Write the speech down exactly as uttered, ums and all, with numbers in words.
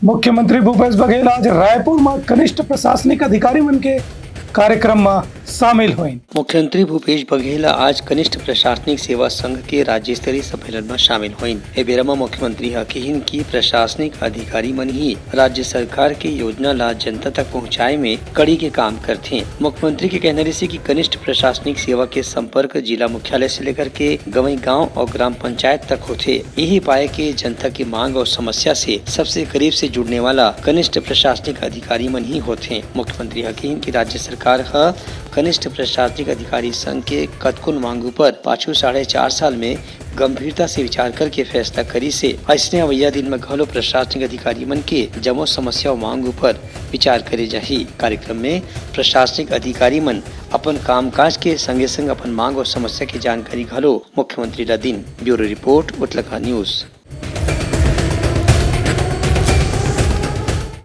मुख्यमंत्री भूपेश बघेल आज रायपुर म कनिष्ठ प्रशासनिक अधिकारी मन के कार्यक्रम म शामिल होइन। मुख्यमंत्री भूपेश बघेल आज कनिष्ठ प्रशासनिक सेवा संघ के राज्य स्तरीय सम्मेलन म शामिल होइन। ए बेरा म मुख्यमंत्री ह किहिन कि प्रशासनिक अधिकारी मन ही राज्य सरकार के योजना ला जनता तक पहुंचाए में कड़ी के काम करथे। मुख्यमंत्री के कहना रहिसे कि कनिष्ठ प्रशासनिक सेवा के संपर्क जिला मुख्यालय से लेकर के गंवई गांव और ग्राम पंचायत तक होथे। यही पाए के जनता के मांग और समस्या से सबसे करीब से जुड़ने वाला कनिष्ठ प्रशासनिक अधिकारी मन ही होथे। मुख्यमंत्री ह किहिन कि राज्य सरकार ह कनिष्ठ प्रशासनिक अधिकारी संघ के कतकोन मांग ऊपर पाछू साढ़े चार साल में गंभीरता से विचार करके फैसला करिस हे। अइसने अवइया दिन म घलो प्रशासनिक अधिकारी मन के जम्मो समस्या अउ मांग ऊपर विचार करे जाही। कार्यक्रम में प्रशासनिक अधिकारी मन अपन कामकाज के संगे संग अपन मांग अउ समस्या के जानकारी घलो मुख्यमंत्री ला दिन। ब्यूरो रिपोर्ट, उतलका न्यूज।